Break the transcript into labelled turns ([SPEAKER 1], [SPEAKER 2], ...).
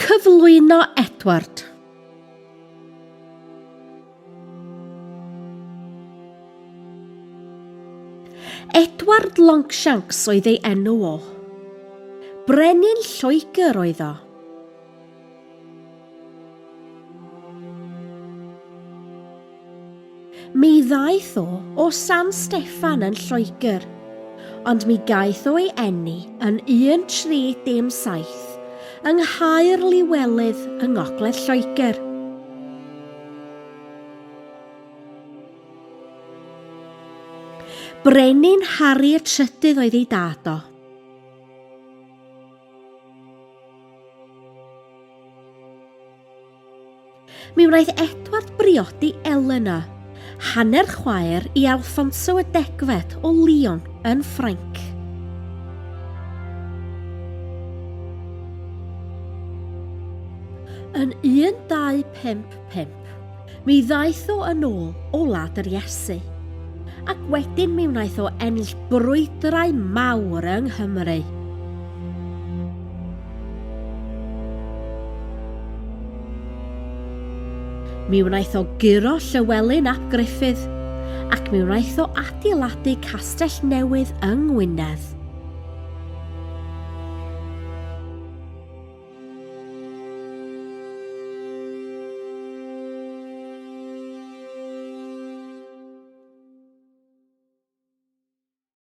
[SPEAKER 1] Cyflwyno Edward. Edward Longshanks oedd ei enw o. Brenin Lloegr oedd o. Mi ddaeth o o San Steffan yn Lloegr, ond mi gaeth o ei eni yn 1307 yng Nghaer Liwelydd yng Ngogledd Lloegr. Brenin Harri y Trydydd oedd ei dad o. Mi wnaeth Edward briodi Eleanor, hanner chwaer i Alfonso y Degfed o Lyon yn Ffrainc. Yn 1255, mi ddaeth o yn ôl o wlad yr Iesu, ac wedyn mi wnaeth o ennill brwydrau mawr yng Nghymru. Mi wnaeth o guro Llywelyn ap Gruffydd, ac mi wnaeth o adeiladu castell newydd yng Ngwynedd.